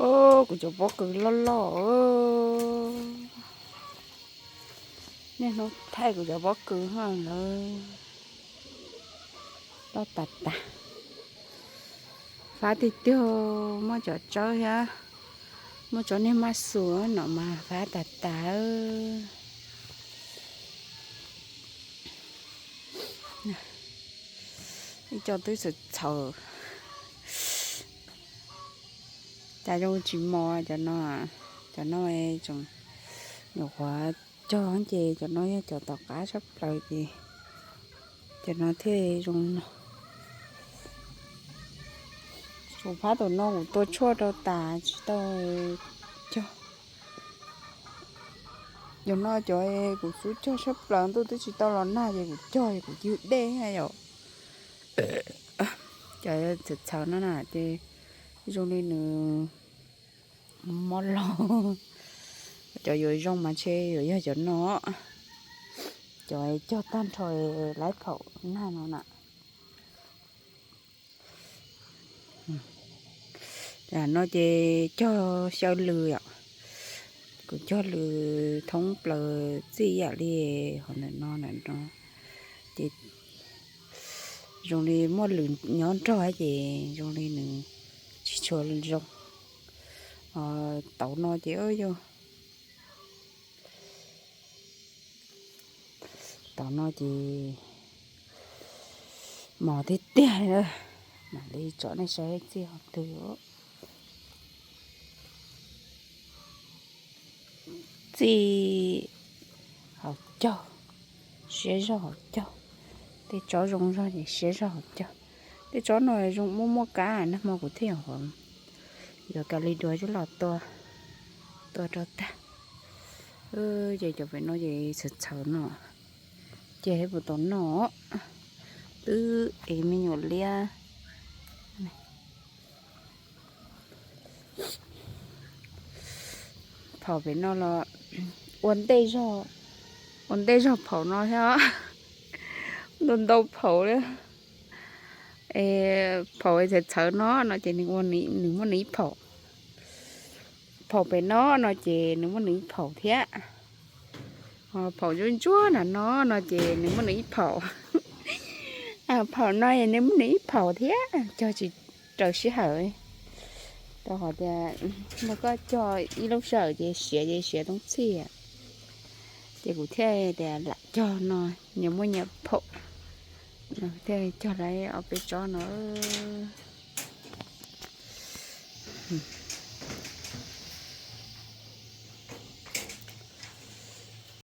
Kuv cov pob kws loj loj. Niaj hnub thaij kuv cov pob kws ho lawv loj tas tas. Fab tiag tiag, muaj cov tsawb thiab, muaj tsob niag maj xus no mas fab tas tas. Ib co twb txhaws txhaws. Cas zoo tsis mos cov no. Cov no tseem nyuam qhuav cog ces cov no yog cov tom qab tshaj plaws ces cov no thiaj zoo no. Tus phab tom no kuv tua tshuaj rau tas tsis tau cog. Cov no cov kuv xub cog tshaj plaws ntuj twb tsis tau los nag ces kuv cog kuv ywg dej yom. Cov txhaws txhaws no na ces zoo li nws mob loj. Cov yuav zoo mas ntshe yuav yog cov no. Cov cog tag nrho lawv phaum nag no na. No ces cog xyaw lws yom. Kuv cog lws thoob plaws txij yam li qhov ntawm no ntawm no ces zoo li muaj lws nyob nrog ces zoo li nws tsis tshua zoo. Tauv no ces yog tauv no ces mos tiag tiag. Mam li tsom nej saib txij hauv twg. Txij hauv caug, siab zog hauv caug. Tej tsob zoo zog ces siab zog hauv caug. Tej tsob no zoo muaj muaj kab, nag hmo kuv thiaj yuav ka li dua coj los tua, tua rau tag. Ces cov pem no ces txhawv txhawv no, ces puas tau noj, twb ev me nyuam liab. Phaum pem no los ua ntej zog, ua ntej zog phaum no thiab. Ntau ntau phaum li. Phaum txhawv txhawv no no ces nws ua, nws muaj nws ib phaum. Phaum pem no no ces nws muaj nws ib phaum thiab. Phaum ntsuab ntsuab na no no ces nws muaj nws ib phaum. Phaum no es nws muaj nws ib phaum thiab, cog tsis raws sij hawm. Rau qhov tias npag koj cog ib lub sij hawm ces siav ces siav toob txhij. Ces kuv thiaj tias lam cog no, nyias muaj nyias phaum, thiaj cog lawv ob peb tsob no.